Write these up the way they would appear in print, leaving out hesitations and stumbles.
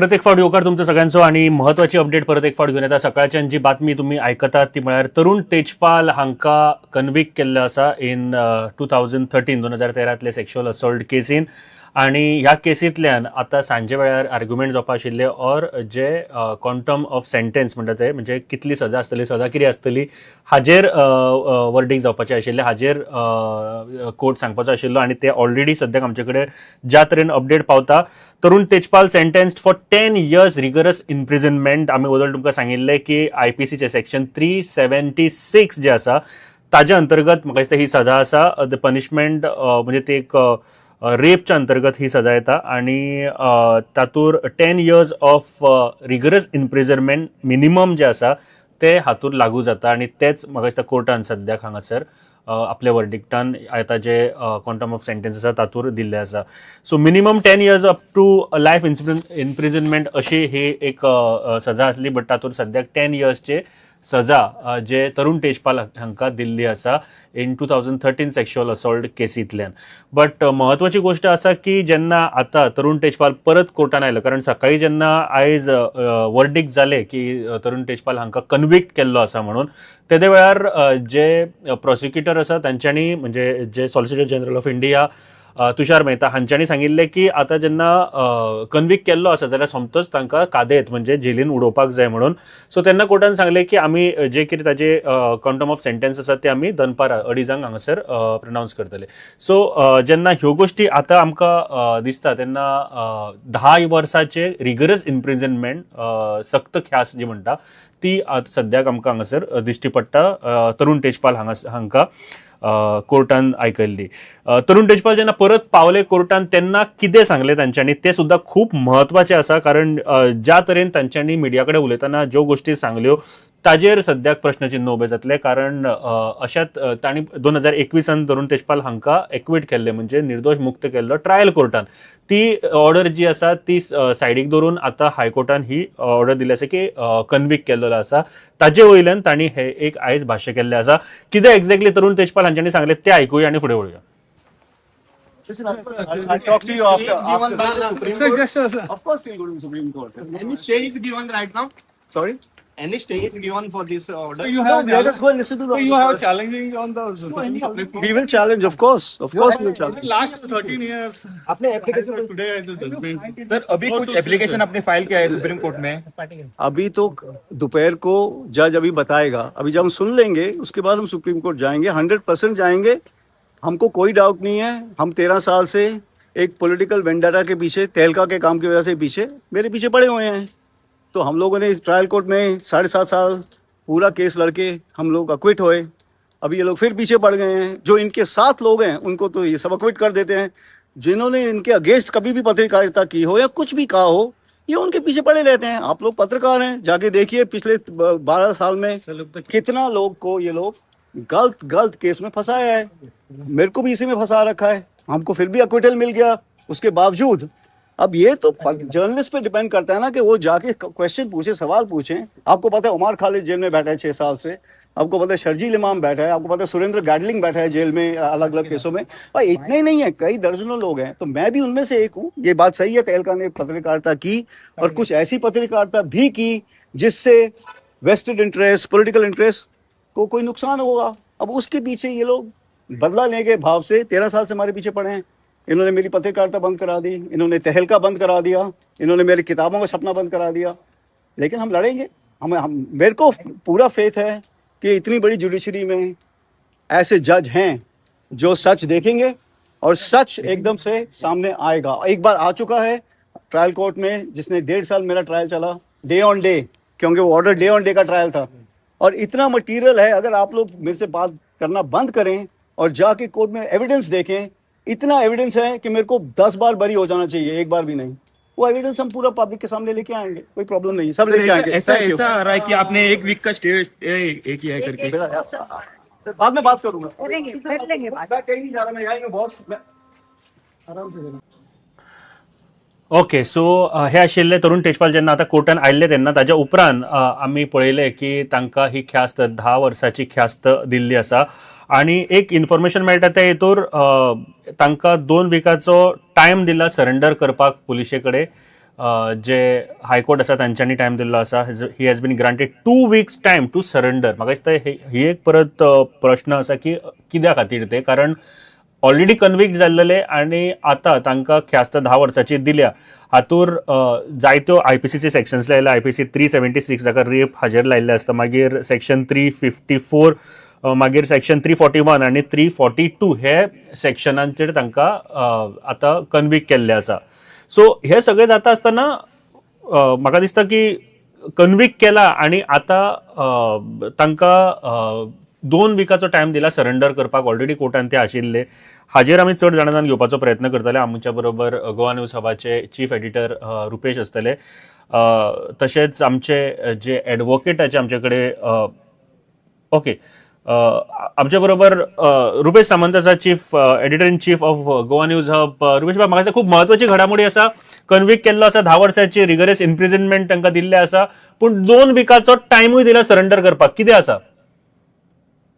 परत एक फावट येवकार तुमचो सगळ्यांचो आणि महत्वाची अपडेट परत एक फावट घेवन येता. सकाळच्यान जी बातमी तुमी आयकतात ती म्हळ्यार तरुण तेजपाल हांकां कन्विक्ट केल्लो आसा इन 2013 2013तले सेक्शुअल असॉल्ट केसीन. आणि ह्या केसींतल्यान आतां सांजे वेळार आर्ग्युमेंट जावपा आशिल्ले or J quantum of sentence म्हणटा ते, म्हणजे कितली सजा आसतली, सजा कितें आसतली हाजेर वर्डीक जावपाचें आशिल्लें, हाजेर कोर्ट सांगपाचो आशिल्लो. आनी ते ऑलरेडी सद्याक आमचे कडेन ज्या तरेन अपडेट पावता, Tarun Tejpal sentenced for 10 years rigorous imprisonment. आमी वदळ तुमकां सांगिल्लें की आयपीसीचे सेक्शन 376 जे आसा ताज्या अंतर्गत म्हाका दिसता ही सजा आसा. The punishment म्हणजे ते एक रेपच्या अंतर्गत ही सजा येता आणि तातूर 10 years of rigorous imprisonment minimum जे आसा ते हातूर लागू जाता. आनी तेच म्हाका दिसता कोर्टान सद्याक हांगासर आपल्या वर्डिक्टान आतां जे क्वांटम ऑफ सेंटेन्स आसा तातूर दिल्लें आसा. So minimum 10 years up to life imprisonment अशी ही एक सजा आसली, बट तातूर सद्याक 10 इयर्सचे सजा जे तरुण तेजपाल हांकां दिल्ली आसा in 2013 sexual assault केसींतल्यान. बट म्हत्वाची गोश्ट आसा की जेन्ना आतां तरुण तेजपाल परत कोर्टान आयलो, कारण सकाळी जेन्ना आयज वर्डीक जालें की तरुण तेजपाल हांकां कन्विक्ट केल्लो आसा म्हणून, तेदे वेळार जे प्रोसिक्युटर आसा तांच्यांनी, म्हणजे जे solicitor general of India Tushar Mehta हांच्यांनी सांगिल्लें की आतां जेन्ना कन्विक्ट केल्लो आसा जाल्यार सोमतोच तांकां कादेत म्हणजे जेलीन उडोवपाक जाय म्हणून. सो तेन्ना कोर्टान सांगलें की आमी जे कितें ताजे क्वांटम ऑफ सेंटेन्स आसा ते आमी दनपारां अडीजांक हांगासर प्रनावन्स करतले. सो जेन्ना ह्यो गोश्टी आतां आमकां दिसता तेन्ना 10 वर्साचे रिगरस इम्प्रिजनमेंट, सक्त ख्यास जी म्हणटा ती आतां सद्याक आमकां हांगासर दिश्टी पडटा. तरुण तेजपाल हांगा हांकां कोर्टान आयकल्ली. तरुण तेजपाल जेन्ना परत पावले कोर्टान तेन्ना कितें सांगलें तांच्यांनी तें सुद्दां खूब म्हत्वाचें आसा, कारण ज्या तरेन तांच्यांनी मिडिया कडेन उलयतना ज्यो गोश्टी सांगल्यो ताजेर सद्याक प्रश्नचिन्ह उबें जातलें. कारण अशात तांणी 2021 तरुण तेजपाल हांकां एक्विट केल्ले, म्हणजे निर्दोश मुक्त केल्लो ट्रायल कोर्टान. ती ऑर्डर जी आसा ती सायडीक दवरून आतां हायकोर्टान ही ऑर्डर दिली आसा की कन्विक्ट केल्लो आसा. ताजे वयल्यान तांणी हे एक आयज भाश्य केल्लें आसा. कितें एक्झॅक्टली तरुण तेजपाल हांच्यांनी सांगलें तें आयकुया आनी फुडें वळुया. Listen, I'll talk to you after. Given by After the the Supreme Sir, Court. Just, sir. Of course, we'll go to the Supreme Court. Any stay is given right now? Sorry? Any stay is given for this order? So you No, have let us go and listen to the So you have first. Challenging on the Supreme Court. We will challenge, of course. Of course, we will challenge. Last 13 years. आपने application Today the judgment. Sir, अभी कुछ application आपने file किया है supreme court में? अभी तो दोपहर को जज अभी बताएगा. अभी जब हम सुन लेंगे, उसके बाद हम सुप्रीम कोर्ट जाएंगे. 100% जाएंगे, हमको कोई डाउट नहीं है. हम 13 साल से एक पॉलिटिकल वेंडेटा के पीछे, तहलका के काम की वजह से पीछे, मेरे पीछे पड़े हुए हैं. तो हम लोगों ने इस ट्रायल कोर्ट में 7.5 साल पूरा केस लड़के हम लोग अक्विट हुए. अभी ये लोग फिर पीछे पड़ गए हैं. जो इनके साथ लोग हैं, उनको तो ये सब अक्विट कर देते हैं. जिन्होंने इनके अगेंस्ट कभी भी पत्रकारिता की हो या कुछ भी कहा हो, ये उनके पीछे पड़े रहते हैं. आप लोग पत्रकार हैं, जाके देखिए पिछले 12 साल में कितना लोग को ये लोग गलत गलत केस में फंसाया है. मेरे को भी इसी में फंसा रखा है. हमको फिर भी अक्विटल मिल गया उसके बावजूद. अब ये तो जर्नलिस्ट पे डिपेंड करता है ना कि वो जाके क्वेश्चन पूछे, सवाल पूछे. आपको पता है उमर खालिद जेल में बैठा है 6 साल से. आपको पता है शर्जील इमाम बैठा है. आपको पता है सुरेंद्र गाडलिंग बैठा है जेल में अलग अलग केसों में. और इतने ही नहीं है, कई दर्जनों लोग हैं. तो मैं भी उनमें से एक हूँ. ये बात सही है, तहलका ने पत्रकारिता की और कुछ ऐसी पत्रकारिता भी की जिससे वेस्टेड इंटरेस्ट, पॉलिटिकल इंटरेस्ट को कोई नुकसान होगा. अब उसके पीछे ये लोग बदला लेने के भाव से 13 साल से हमारे पीछे पड़े हैं. इन्होंने मेरी पत्रकारिता बंद करा दी, इन्होंने तहलका बंद करा दिया, इन्होंने मेरी किताबों का छपना बंद करा दिया. लेकिन हम लड़ेंगे. हम हम मेरे को पूरा फेथ है कि इतनी बड़ी जुडिशरी में ऐसे जज हैं जो सच देखेंगे और सच एकदम से सामने आएगा. एक बार आ चुका है ट्रायल कोर्ट में, जिसने 1.5 साल मेरा ट्रायल चला डे ऑन डे, क्योंकि वो ऑर्डर डे ऑन डे का ट्रायल था. और इतना मटेरियल है, अगर आप लोग मेरे से बात करना बंद करें और जाके कोर्ट में एविडेंस देखें, इतना एविडेंस है कि मेरे को 10 बार बरी हो जाना चाहिए, एक बार भी नहीं. वो एविडेंस हम पूरा पब्लिक के सामने लेके आएंगे. कोई प्रॉब्लम नहीं है, सब लेके ऐसा आएंगे. ऐसा Thank you. ऐसा आ रहा है कि आपने एक वीक का स्टे एक किया है करके. बाद में बात करूंगा. करेंगे, कर लेंगे बात. मैं कहीं नहीं जा रहा, मैं यहीं हूँ बॉस. मैं आराम से. ओके, सो हे आशिल्ले तरुण तेजपाल जेन्ना आतां कोर्टान आयिल्ले तेन्ना. ताज्या उपरांत आमी पळयलें की तांकां ही ख्यास्त, 10 वर्साची ख्यास्त दिल्ली आसा. आनी एक इन्फॉर्मेशन मेळटा ते हितूर तांकां 2 विकाचो टायम दिला सरेंडर करपाक पुलिशे कडेन. जे हायकोर्ट आसा तांच्यांनी टायम दिल्लो आसा. He has been granted 2 weeks time to surrender. म्हाका दिसता ही एक परत प्रश्न आसा की कित्या खातीर ते, कारण ऑलरेडी कन्विक्ट जाल्लेले आनी आतां तांकां ख्यास्त 10 वर्साची दिल्या. हातूर जायत्यो आयपीसीचे सेक्शन्स लायले. आयपीसी 376 जाका रेप हाजेर लायिल्लें आसता, मागीर सेक्शन 354, मागीर सेक्शन 341 आनी 342 हे सेक्शनांचेर तांकां आतां कन्विक्ट केल्ले आसा. सो हे सगळें जाता आसतना म्हाका दिसता की कन्विक्ट केला आनी आतां तांकां 2 विकाचो टायम दिला सरेंडर करपाक. ऑलरेडी कोर्टान ते आशिल्ले. हाजेर आमी चड जाणा जावन घेवपाचो प्रयत्न करतले. आमच्या बरोबर गोवा न्यूज हबाचे चीफ एडिटर रुपेश आसतले, तशेंच आमचे जे एडवोकेटाचे आमचे कडेन, ओके, आमच्या बरोबर रुपेश सामंत आसा, chief editor in chief of Goa News Hub. Rupesh बाब, म्हाका दिसता खूब म्हत्वाची घडामोडी आसा. कन्विक्ट केल्लो आसा, 10 वर्साची रिगरस इम्प्रिजनमेंट तांकां दिल्लें आसा, पूण 2 विकाचो टायमूय दिला सरेंडर करपाक. कितें आसा?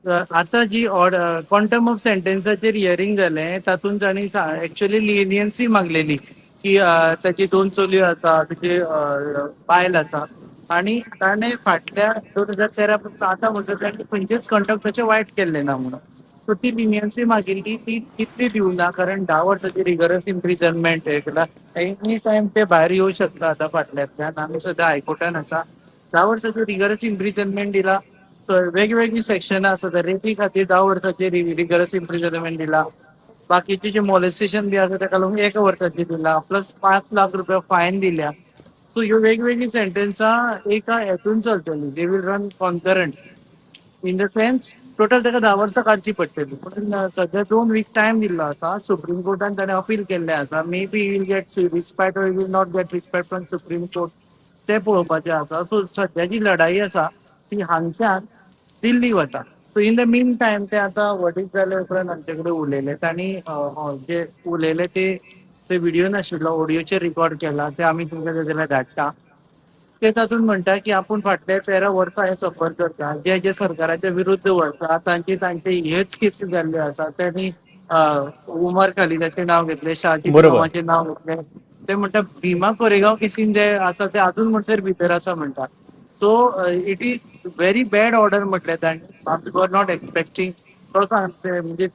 आता जी ऑर्डर क्वांटम ऑफ सेंटेन्साचेर हियरींग जालें, तातूंत तांणी एक्चुअली लिनियन्सी मागलेली की ताची दोन चलयो आसा, ताची बायल आसा आनी ताणें फाटल्या 2013 पासून आतां म्हणसर ताणें खंयचेच कंडक्ट तशें वायट केल्लें ना म्हणून. सो ती लिनियन्सी मागिल्ली, ती तितली दिवना, कारण 10 वर्साची रिगरस इम्प्रिजनमेंट हे केला. एनी टायम ते भायर येवं शकता. आतां फाटल्यांतल्यान आमी सद्या हायकोर्टान आसा. 10 वर्साची रिगरस इम्प्रिजनमेंट दिला. वेगवेगळी सेक्शनां आसा. रेपी खातीर 10 वर्साचे रिगरस इम्प्रिजनमेंट दिला. बाकीचे जे मॉलेस्टेशन बी आसा ताका लागून एका वर्साचे दिला, प्लस 5 लाख रुपया फायन दिल्या. सो ह्यो वेगवेगळी सेंटेन्सां एका हेतून चलतली. They will run concurrent, in the sense total ताका 10 वर्सां काडची पडटली. पूण सद्या 2 वीक टायम दिल्लो आसा. सुप्रीम कोर्टान ताणें अपील केल्लें आसा. Maybe will get respite or will not get respite from Supreme Court, तें पळोवपाचें आसा. सो सद्याची लढाई आसा ती हांगच्यान दिल्ली वता. So in the mean time ते आतां वर्डिक्ट जाले उपरांत आमचे कडेन उलयले. तांणी जे उलयले ते ते व्हिडिओ नाशिल्लो, ऑडियोचेर रिकॉर्ड केला. ते आमी तुमकां जाय जाल्यार धाडटा. ते तातूंत म्हणटा की आपूण फाटले 13 वर्सां हे सफर करता. जे जे सरकाराच्या विरुद्ध वता तांची तांचे हेच केसी जाल्ल्यो आसा. त्यांनी उमर खालिदाचें नांव घेतलें, शहाजी नामाचें नांव घेतलें. ते म्हणटा भीमा कोरेगांव केसीन जे आसा ते अजून म्हणसर भितर आसा म्हणटा. So it is very bad order म्हटलें तांणी. We are not expecting. तो सांगते म्हणजे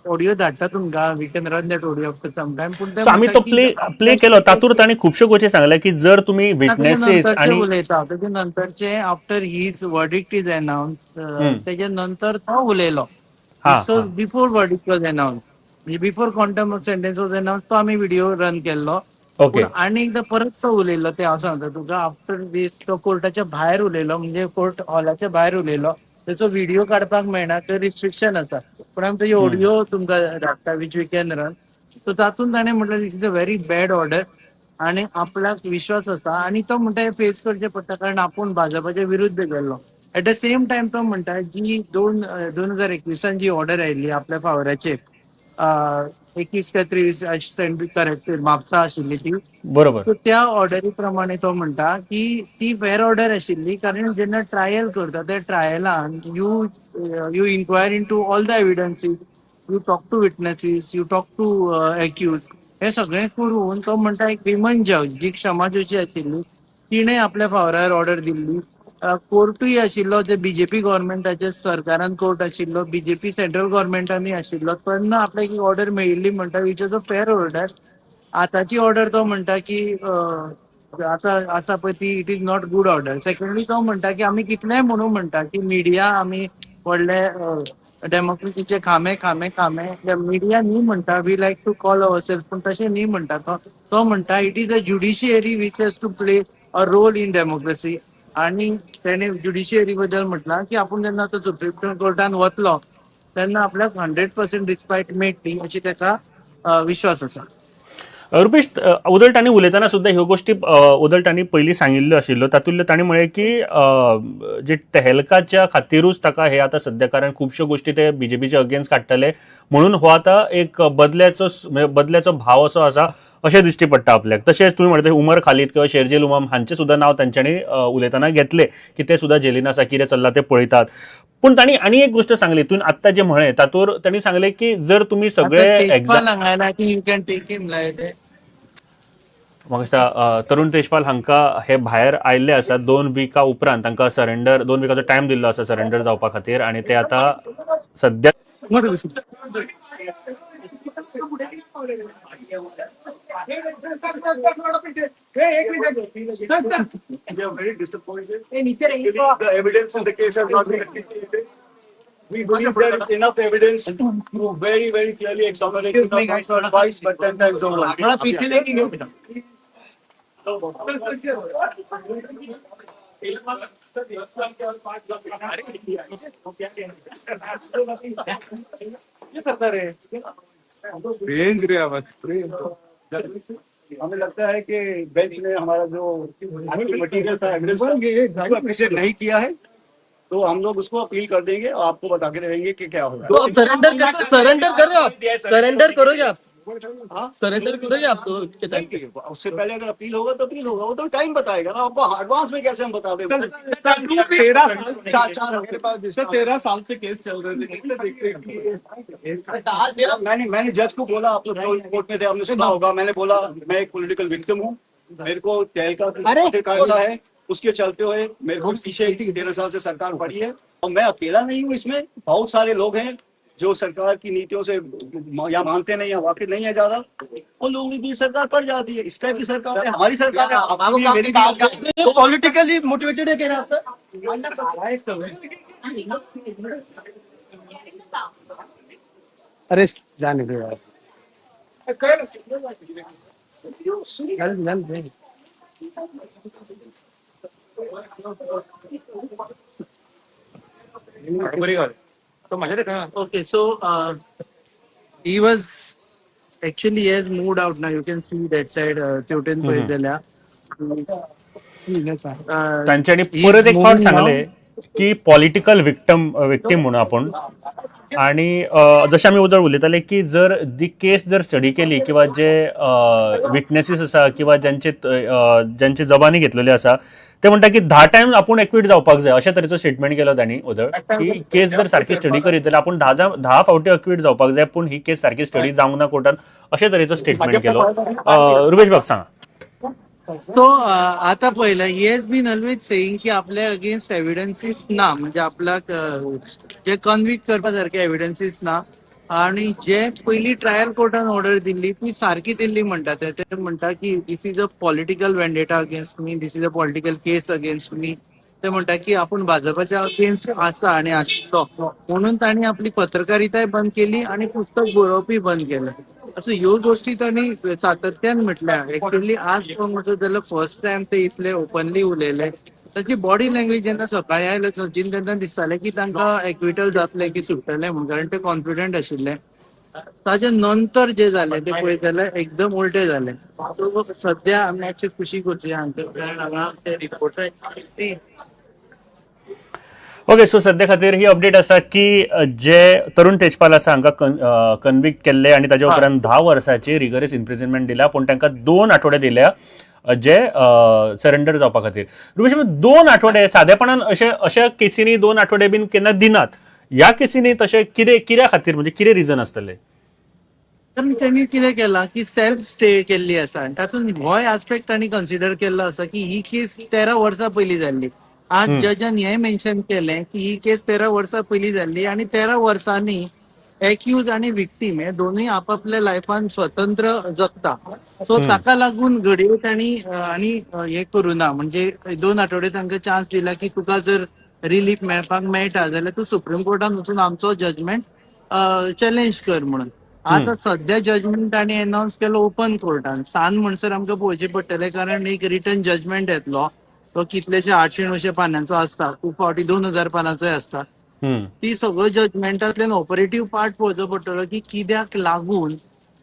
ऑडिओ धाडटा तुमकां, we can run that audio after some time. पूण ते सो आमी म्हणटा तो की प्ले प्ले केलो, तातूंत तांणी खुबश्यो गोश्टी सांगले की जर तुमी ताच्या विटनेसीस नंतरचे आनी उलयता. तेच्या नंतरचे, after his verdict is announce, तेच्या नंतर तो उलयलो. So before verdict was announce, म्हणजे before quantum of sentence was announce, तो आमी व्हिडिओ रन केल्लो. पूण आनी एकदां परत तो उलयलो ते हांव सांगता तुका. आफ्टर दीस तो कोर्टाच्या भायर उलयलो, म्हणजे कोर्ट हॉलाच्या भायर उलयलो. तेचो व्हिडिओ काडपाक मेळना, ते रिस्ट्रिक्शन आसा, पूण आमी तेजी ऑडिओ तुमकां धाडटा, which we can run. So तातूंत ताणें म्हटलें, this is a very bad order आणि आपल्याक विश्वास आसा आनी तो म्हणटा हे फेस करचें पडटा, कारण आपूण भाजपाच्या विरुद्ध गेल्लो. एट the same time तो म्हणटा जी 2021 जी ऑर्डर आयिल्ली आपल्या फावराचेर, 21 काय 23 करेक्ट, म्हापसा आशिल्ली ती. सो त्या ऑर्डरी प्रमाणे तो म्हणटा की ती फेर ऑर्डर आशिल्ली, कारण जेन्ना ट्रायल करता त्या ट्रायलान you inquire into all the evidences, you talk to witnesses, you talk to accused. हे सगळें करून तो म्हणटा एक विमन जज जी क्षमा जोशी आशिल्ली, तिणें आपल्या फावरार ऑर्डर दिल्ली. कोर्टूय आशिल्लो जे बीजेपी गव्हर्मेंटाच्या सरकारान कोर्ट आशिल्लो, बीजेपी सेंट्रल गव्हर्मेंटानूय आशिल्लो, तेन्ना आपल्याक ही ऑर्डर मेळिल्ली म्हणटा, which is a fair order. आतांची ऑर्डर तो म्हणटा की आतां आसा पळय ती it is not good order. Secondly तो म्हणटा की आमी कितलेंय म्हणून म्हणटा की मिडिया, आमी व्हडले डेमोक्रेसीचे खांबे खांबे खांबे, मिडिया न्ही म्हणटा, we like to call our self, पूण तशें न्ही म्हणटा तो. तो म्हणटा it is a judiciary which has to play a role in democracy. आणि तेणे ज्युडिशियरी बद्दल म्हटलां की आपूण जेन्ना आतां सुप्रीम कोर्टान वतलो तेन्ना आपल्याक 100% रिस्पायट मेळटली अशी ताका विश्वास आसा. रुपेश, उदल तांणी उलयतना सुद्दां ह्यो गोश्टी उदल तांणी पयलीं सांगिल्ल्यो आशिल्ल्यो. तातूंतल्यो तांणी म्हळें की जे तेहलकाच्या खातिरूच ताका हे आतां सद्या, कारण खुबश्यो गोश्टी ते बीजेपीच्या अगेन्स्ट काडटले म्हणून हो आतां एक बदल्याचो, म्हणजे बदल्याचो भाव असो आसा अशें दिश्टी पडटा आपल्याक. तशेंच तुमी म्हणटा उमर खालीद किंवा शेरजील इमाम हांचे सुद्दां नांव तांच्यांनी उलयतना घेतलें की ते सुद्दां जेलीन आसा, कितें चल्लां ते पळयतात. पूण तांणी आनी एक गोश्ट सांगली, तुवें आत्तां जें म्हळें तातूंत तांणी सांगलें की जर तुमी सगळे तेजपाल हांगा आयला की you can take him like. म्हाका दिसता तरुण तेजपाल हांकां हे भायर आयिल्ले आसा 2 विका उपरांत तांकां सरेंडर 2 विकाचो टायम दिल्लो आसा सरेंडर जावपा खातीर आनी ते आतां सद्या We are very disappointed. The evidence in the case has not been appreciated. We believe there is enough evidence to prove very, very clearly exonerate not twice but 10 times over. Range रे आवाज हमें लगता है कि bench ने हमारा जो material था evidence appreciate नहीं किया है, तो हम लोग उसको अपील कर देंगे और आपको बता के देंगे कि क्या होगा। तो आप सरेंडर कर सरेंडर कर रहे हो आप? सरेंडर करोगे आप? हाँ? सरेंडर करोगे आप? तो नहीं, उससे पहले अगर अपील होगा तो अपील होगा, वो तो टाइम बताएगा ना आपको। एडवांस में कैसे हम बता दें? सर 13 साल से केस चल रहे थे। मैंने जज को बोला, आप लोग कोर्ट में थे, आपने सुना होगा, मैंने बोला मैं एक पॉलिटिकल विक्टिम हूँ, मेरे को तहलका है, उसके चलते हुए मेरे को पीछे 13 साल से सरकार पड़ी है और मैं अकेला नहीं हूँ, इसमें बहुत सारे लोग हैं जो सरकार की नीतियों से या मानते नहीं या वाकिफ नहीं है ज्यादा, और लोगों की भी सरकार पड़ जाती है। इस टाइप की सरकार है, हमारी सरकार है, आपकी भी, मेरी भी। पॉलिटिकली मोटिवेटेड है कह रहे हैं आप सर? अरे जाने दो यार, चल चल। Okay, so he was actually he has moved out now. You can see that side तेवटेन पळयत जाल्यार तांच्यांनी परत एक फावट सांगले की पॉलिटिकल विक्टम म्हणून आपण, आणि जशें आमी उदर उलयताले की जर दी केस जर स्टडी केली किंवा जे विटनेसीस आसा किंवा ज्यांचे ज्यांचे जबानी घेतलेली आसा ते म्हणटा की 10 टायम आपूण एक्विट जावपाक जाय, अशे तरेचो स्टेटमेंट केलो तांणी उदर की केस जर सारकी स्टडी करीत जाल्यार आपूण 10 फावटी एक्विट जावपाक जाय, पूण ही केस सारकी स्टडी जावंक ना कोर्टान, अशे तरेचो स्टेटमेंट केलो. रुपेश बाब सांगा. सो आता पळयला he has been always saying की आपल्या अगेन्स्ट एव्हिडन्सीस ना, म्हणजे आपल्याक जे कन्विक्ट करपा सारखे एव्हिडन्सीस ना, आणि जे पयली ट्रायल कोर्टान ऑर्डर दिल्ली ती सारकी दिल्ली म्हणटा. ते म्हणटा की this is a political vendetta against me, this is a political case against me. ते म्हणटा की आपूण भाजपाच्या अगेन्स्ट आसा आनी आशिल्लो म्हणून तांणी आपली पत्रकारिताय बंद केली आनी पुस्तक बरोवपी बंद केलें. असो ह्यो गोष्टी तांणी सातत्यान म्हटल्या. एक्चुअली आज पळोवंक वचत जाल्यार फर्स्ट टायम ते इतले ओपनली उलयले. ताची बॉडी लँग्वेज जेन्ना सकाळी आयले सचिन तेन्ना दिसतालें की तांकां एक्विटल जातलें की सुट्टलें म्हणून, कारण ते कॉन्फिडंट आशिल्ले. ताच्या नंतर जे जालें ते पळयत जाल्यार एकदम उलटें जालें. सो सद्या आमी मातशें खुशी करची हांगा, कारण हांगा ते रिपोर्टर. ओके, सो सद्या खातीर ही अपडेट आसा की जे तरुण तेजपाल आसा हांकां कन्विक्ट केल्ले आनी ताच्या उपरांत 10 वर्साची रिगरस इम्प्रिजनमेंट दिल्या, पूण तांकां 2 आठवडे दिल्या जे सरेंडर जावपा खातीर. रुपेश, 2 आठवडे सादेपणान अशे अशा केसींनी 2 आठवडे बीन केन्ना दिनात, ह्या केसींनी तशें कितें कित्या खातीर, म्हणजे कितें रिजन आसतलें? कारण तेणी कितें केलां की सेल्फ स्टे केल्ली आसा आनी तातूंत होय आस्पेक्ट तांणी कन्सिडर केल्लो आसा की ही केस 13 वर्सां पयलीं जाल्ली. आज जजान हें मेन्शन केलें की ही केस 13 वर्सां पयलीं जाल्ली आनी 13 वर्सांनी एक्यूज आनी विक्टीम हे दोनूय आपापल्या लायफान स्वतंत्र जगता. सो ताका लागून घडये तांणी आनी हे करूं ना, म्हणजे 2 आठवडे तांकां चान्स दिला की तुका जर रिलीफ मेळपाक मेळटा जाल्यार तूं सुप्रीम कोर्टान वचून आमचो जजमेंट चॅलेंज कर म्हणून. आता सध्या जजमेंट तांणी अनाउन्स केलो ओपन कोर्टान. सान म्हणसर आमकां पळोवचें पडटलें, कारण एक रिटर्न जजमेंट येतलो तो कितलेशे 800-900 पानांचो आसता, खूब फावटी 2000 पानांचोय आसता. ती सगळो जजमेंटांतल्यान ऑपरेटीव पार्ट पळोवचो पडटलो की कित्याक लागून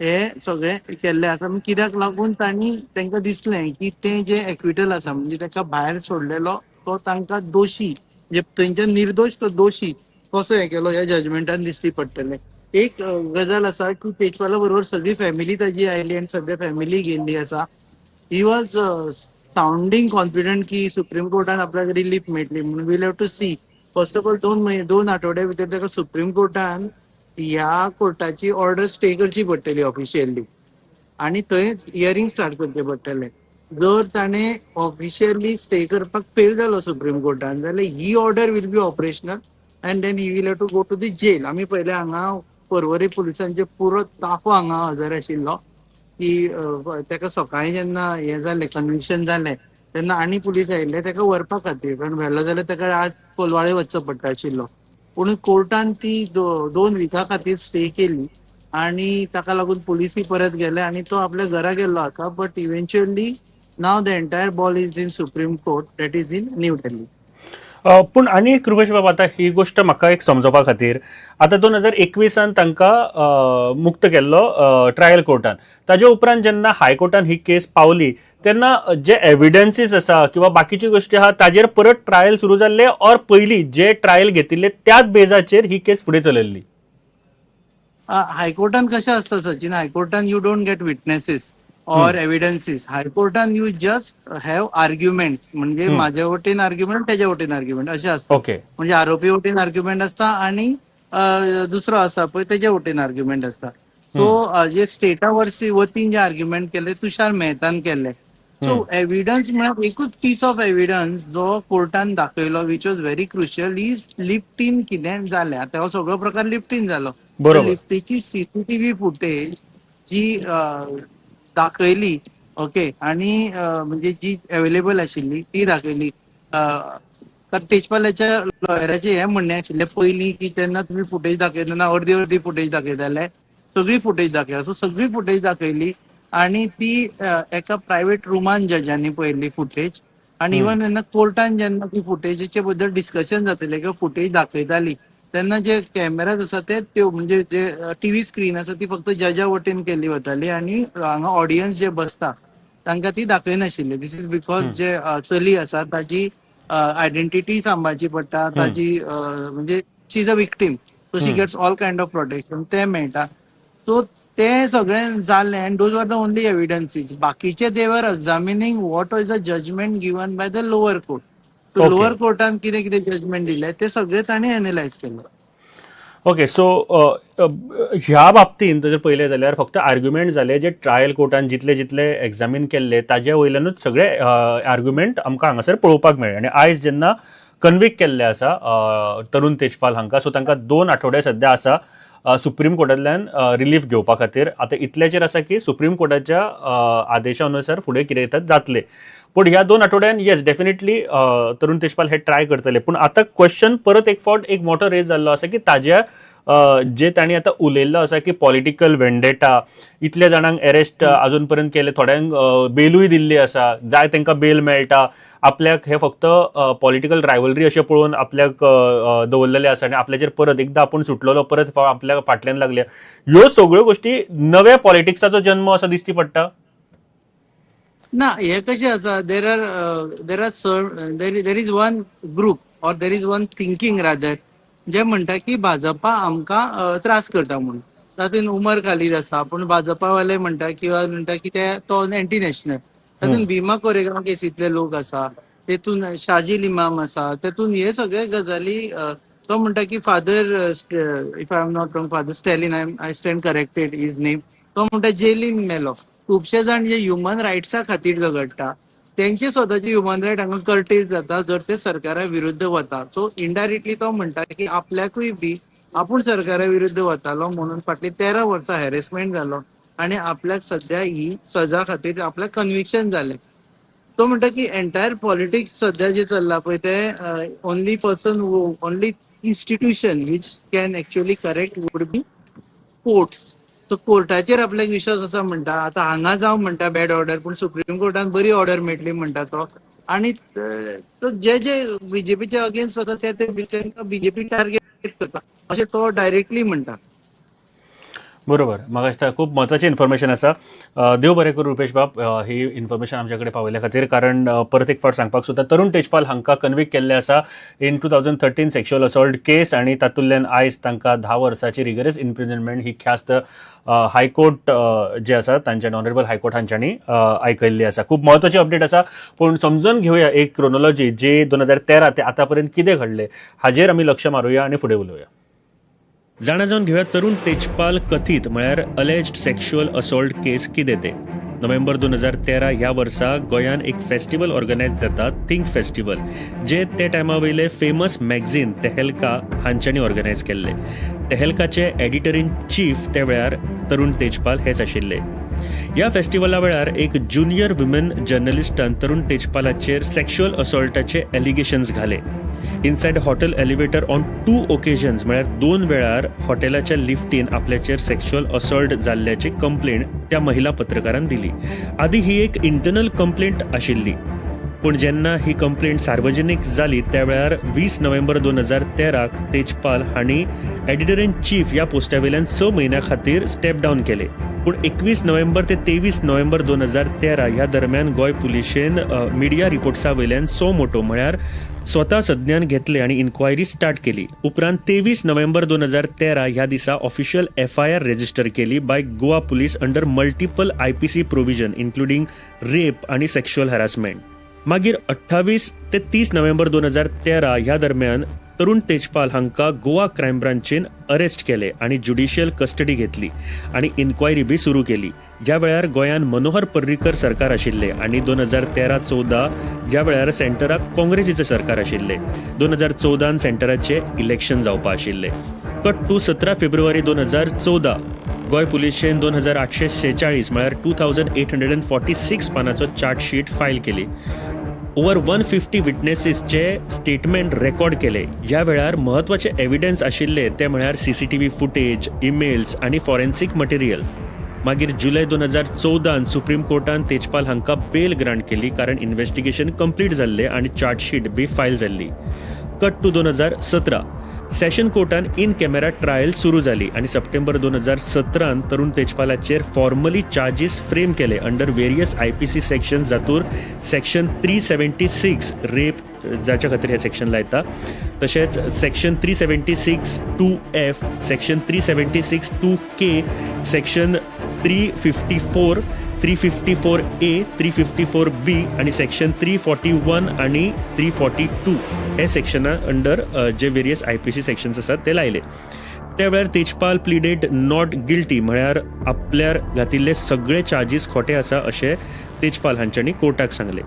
हे सगळें केल्लें आसा, कित्याक लागून तांणी तांकां दिसलें की तें जें एक्विटल आसा म्हणजे ताका भायर सोडलेलो तो तांकां दोशी, म्हणजे थंयच्यान निर्दोश तो दोशी कसो हें केलो ह्या जजमेंटान दिश्टी पडटलें. एक गजाल आसा की तेजपाला बरोबर सगळी फॅमिली ताजी आयली आनी सगळी फॅमिली गेल्ली आसा. He was sounding confident की सुप्रीम कोर्टान आपल्याक रिलीफ मेळटली म्हणून. We'll have to see. First of all 2 आठवड्या भितर ताका सुप्रीम कोर्टान ह्या कोर्टाची ऑर्डर स्टे करची पडटली ऑफिशियली. आणि थंय हियरींग स्टार्ट करचें पडटलें. जर ताणें ऑफिशियली स्टे करपाक फेल जालो सुप्रीम कोर्टान जाल्यार ही order will be operational and then he will have to go to the jail. आमी पयले हांगा पर्वरी पुलिसांचे पुरो ताफो हांगा हजर आशिल्लो की ताका सकाळीं जेन्ना हें जालें, कन्विक्शन जालें तेन्ना आनी पुलीस आयिल्ले ताका व्हरपा खातीर, कारण व्हेलो जाल्यार ताका आज कोलवाळे वचचो पडटा आशिल्लो. पूण कोर्टान ती 2 विका खातीर स्टे केली आणि ताका लागून पुलिसूय परत गेले आणि तो आपल्या घरा गेल्लो आसा. But eventually now the entire ball is in Supreme Court, that is in New Delhi. पूण आनी एक रुपेश बाब, आतां ही गोश्ट म्हाका एक समजोवपा खातीर, आतां 2021 तांकां मुक्त केल्लो ट्रायल कोर्टान. ताजे उपरांत जेन्ना हायकोर्टान ही केस पावली तेन्ना जे एविडन्सीस आसा किंवा बाकीच्यो गोश्टी आहा ताजेर परत ट्रायल सुरू जाल्ले ऑर पयलीं जे ट्रायल घेतिल्ले त्याच बेजाचेर ही केस फुडें चलयल्ली? हायकोर्टान कशें आसता Sachin, हायकोर्टान you don't get witnesses or evidences. हायकोर्टान you just have argument, म्हणजे माझ्या वटेन आर्ग्युमेंट, त्याच्या वटेन आर्ग्युमेंट अशें आसता. म्हणजे आरोपी वटेन आर्ग्युमेंट आसता आणि दुसरो आसा पळय तेच्या वटेन आर्ग्युमेंट आसता. सो जे स्टेटा वर्सी वतीन जे आर्ग्युमेंट केले तुषार मेहतान केले. सो एविडन्स म्हळ्यार एकूच पीस ऑफ एविडन्स जो कोर्टान दाखयलो, which was very crucial, is लिफ्टीन कितें जालें. आतां हो सगळो प्रकार लिफ्टीन जालो. लिफ्टीची सीसीटीव्ही फुटेज जी दाखयली, ओके, आणि म्हणजे जी अवेलेबल आशिल्ली ती दाखयली. कारण तेजपालाच्या लॉयराचें हें म्हणणें आशिल्लें पयलीं की तेन्ना तुमी फुटेज दाखयतना अर्दी अर्दी फुटेज दाखयताले, सगळी फुटेज दाखया. सो सगळी फुटेज दाखयली आणि ती एका प्रायव्हेट रुमान जजांनी पळयल्ली फुटेज. आणि इवन जेन्ना कोर्टान जेन्ना ती फुटेजीचे बद्दल डिस्कशन जातलें किंवा फुटेज दाखयताली तेन्ना जे कॅमेराज आसा ते त्यो म्हणजे जे टीव्ही स्क्रीन आसा ती फक्त जजा वटेन केली वताली आणि हांगा ऑडियन्स जे बसता तांकां ती दाखयनाशिल्ली. This is because जे चली आसा ताजी आयडेंटिटी सांबाळची पडटा, ताजी म्हणजे she is a victim, so she gets all kind of protection ते मेळटा. सो ते सगळें जालें and those are the only evidences. बाकीचे they were examining what was the judgment given by the lower court. So lower कोर्टान कितें कितें judgement दिलें ते सगळें तांणी एनलायज केलें. ओके, सो ह्या बाबतींत जर पळयलें जाल्यार फक्त आर्ग्युमेंट जाले जे ट्रायल कोर्टान जितले जितले एग्जामीन केल्ले ताजे वयल्यानूच सगळे आर्ग्युमेंट आमकां हांगासर पळोवपाक मेळ्ळे. आनी आयज जेन्ना कन्विक्ट केल्ले आसा तरुण तेजपाल हांकां, सो तांकां 2 आठवडे सद्या आसा सुप्रीम कोर्टांतल्यान रिलीफ घेवपा खातीर. आतां इतल्याचेर आसा की सुप्रीम कोर्टाच्या आदेशा अनुसार फुडें कितें येतात जातलें. पूण ह्या 2 आठवड्यान येस, डेफिनेटली तरुण तेजपाल हे ट्राय करतले. पूण आतां क्वेश्चन परत एक फावट एक मोठो रेज जाल्लो आसा की ताज्या जे तांणी आतां उलयल्लो आसा की पॉलिटिकल वेंडेटा, इतल्या जाणांक अरेस्ट अजून पर्यंत केले, थोड्यांक बेलूय दिल्ली आसा, जाय तांकां बेल मेळटा, आपल्याक हे फक्त पॉलिटिकल रायवलरी अशें पळोवन आपल्याक दवरलेले आसा आनी आपल्याचेर परत एकदां आपूण सुटलेलो परत आपल्या फाटल्यान लागले, ह्यो सगळ्यो गोश्टी नव्या पॉलिटिक्साचो जन्म असो दिश्टी पडटा. ना, हे कशें आसा, there is one group or there is one thinking rather जे म्हणटा की भाजपा आमकां त्रास करता म्हणून. तातूंत उमर खालीद आसा, पूण भाजपावाले म्हणटा किंवा म्हणटा की ते तो एंटी नॅशनल. तातूंत भीमा कोरेगांव केसींतले लोक आसा, तेतून शाजील इमाम आसा, तेतून हे सगळे गजाली. तो म्हणटा की Father, if I am not wrong, Father Stalin, I stand corrected his name, तो म्हणटा जेलीन मेलो. खुबशे जाण जे ह्युमन रायट्सा खातीर झगडटा तेंचे स्वताचे ह्युमन रायट हांगा कर्टेल जाता जर ते सरकारा विरुद्ध वता. सो इनडायरेक्टली तो म्हणटा की आपल्याकूय बी आपूण सरकारा विरुद्ध वतालो म्हणून फाटली 13 वर्सां हॅरेसमेंट जालो आणि आपल्याक सध्या ही सजा खातीर आपल्याक कन्विक्शन जालें. तो म्हणटा की एंटायर पॉलिटिक्स सध्या जे चल्ला पळय ते only person, only institution which can actually correct would be courts. So कोर्टाचेर आपल्याक विश्वास आसा म्हणटा. आतां हांगा जावं म्हणटा बॅड ऑर्डर, पूण सुप्रीम कोर्टान बरी ऑर्डर मेळटली म्हणटा तो. आणि तो जे जे बीजेपीच्या अगेन्स्ट वता ते ते तांकां बीजेपी टार्गेट करता अशें तो डायरेक्टली म्हणटा. बरोबर, म्हाका दिसता खूब म्हत्वाची इन्फॉर्मेशन आसा. देव बरें करूं रुपेश बाब, ही इन्फॉर्मेशन आमच्या कडेन पावयल्या खातीर. कारण परत एक फावट सांगपाक सोदता, तरुण तेजपाल हांकां कन्विक्ट केल्ले आसा in 2013 sexual assault case आनी तातूंतल्यान आयज तांकां 10 वर्साची रिगरस इम्प्रिजनमेंट ही ख्यास्त हायकोर्ट जे आसा तांच्या, ऑनरेबल हायकोर्ट हांच्यांनी आयकल्ली आसा. खूब म्हत्वाची अपडेट आसा, पूण समजून घेवया एक क्रोनॉलॉजी जी 2013 ते आतां पर्यंत कितें घडलें हाजेर आमी लक्ष मारुया आनी फुडें उलोवया. जाणा जावन घेवया तरुण तेजपाल कथीत म्हळ्यार अलेज्ड सेक्शुअल असॉल्ट केस कितें तें. नोव्हेंबर 2013 ह्या वर्सा गोंयान एक फेस्टिवल ऑर्गनायज जाता, थिंक फेस्टिवल, जे ते टायमा वयले फेमस मॅगझीन तेहेलका हांच्यांनी ऑर्गनायज केल्ले. तेहेलकाचे एडिटर इन चीफ त्या वेळार तरुण तेजपाल हेच आशिल्ले. ह्या फेस्टिवला वेळार एक ज्युनियर वुमेन जर्नलिस्टान तरुण तेजपालाचेर सेक्शुअल असॉल्टाचे एलिगेशन्स घाले inside hotel elevator on 2 occasions, म्हळ्यार 2 वेळार हॉटेलाच्या लिफ्टीन आपल्याचेर सेक्शुअल असॉल्ट जाल्ल्याची कंप्लेंट त्या महिला पत्रकारान दिली. आदी ही एक इंटरनल कंप्लेंट आशिल्ली, पूण जेन्ना ही कंप्लेंट सार्वजनीक जाली त्या वेळार 20 नोव्हेंबर 2013 तेजपाल हांणी एडिटर इन चीफ ह्या पोस्टा वयल्यान 6 म्हयन्या खातीर स्टेप डावन केले. पूण 21 नोव्हेंबर ते 23 नोव्हेंबर 2013 ह्या दरम्यान गोंय पुलिशेन मिडिया रिपोर्ट्सा वयल्यान सो मोटो म्हळ्यार स्वता संज्ञान घेतले आनी इन्क्वायरी स्टार्ट केली. उपरांत 23 नोव्हेंबर 2013 ह्या दिसा ऑफिशियल एफआयआर रेजिस्टर केली by Goa police under multiple IPC provision including rape आनी सेक्शुअल हॅरासमेंट. मागीर 28 ते 30 नोव्हेंबर 2013 ह्या दरम्यान तरुण तेजपाल हांकां गोवा क्रायम ब्रांचीन अरेस्ट केले आनी ज्युडिशियल कस्टडी घेतली आनी इन्क्वायरी बी सुरू केली. ह्या वेळार गोंयान मनोहर पर्रीकर सरकार आशिल्ले आनी 2013-14 ह्या वेळार सेंटराक काँग्रेसीचें सरकार आशिल्लें. 2014 सेंटराचें इलेक्शन जावपा आशिल्लें. कट टू 17 फेब्रुवारी 2014 गोंय पुलिशेन 2846 म्हळ्यार 2846 पानाचो चार्जशीट फायल केली. ओवर 150 विटनेसीसचे स्टेटमेंट रेकॉर्ड केले. ह्या वेळार म्हत्वाचे एविडन्स आशिल्ले ते म्हळ्यार सीसीटीव्ही फुटेज, इमेल्स आनी फॉरेन्सीक मटेरियल. मागीर जुलय 2014 सुप्रीम कोर्टान तेजपाल हांकां बेल ग्रांट केली कारण इन्व्हेस्टिगेशन कंप्लीट जाल्लें आनी चार्जशीट बी फायल जाल्ली. कट टू 2017 सेशन कोर्टान इन कॅमेरा ट्रायल सुरू जाली आनी सप्टेंबर 2017 तरुण तेजपालाचेर फॉर्मली चार्जीस फ्रेम केले अंडर वेरियस आयपीसी सेक्शन, जातूर सेक्शन 376 रेप जाच्या खातीर हे सेक्शन लायता, तशेंच section 376(2)(F), section 376(2)(K), section 354, 354A, 354B आनी सेक्शन 341 आनी 342 हे सेक्शना अंडर जे वेरियस आयपीसी सेक्शन्स आसात ते लायले. त्या वेळार तेजपाल प्लिडेड not guilty, म्हळ्यार आपल्यार घातिल्ले सगळे चार्जीस खोटे आसा अशें तेजपाल हांच्यांनी कोर्टाक सांगलें.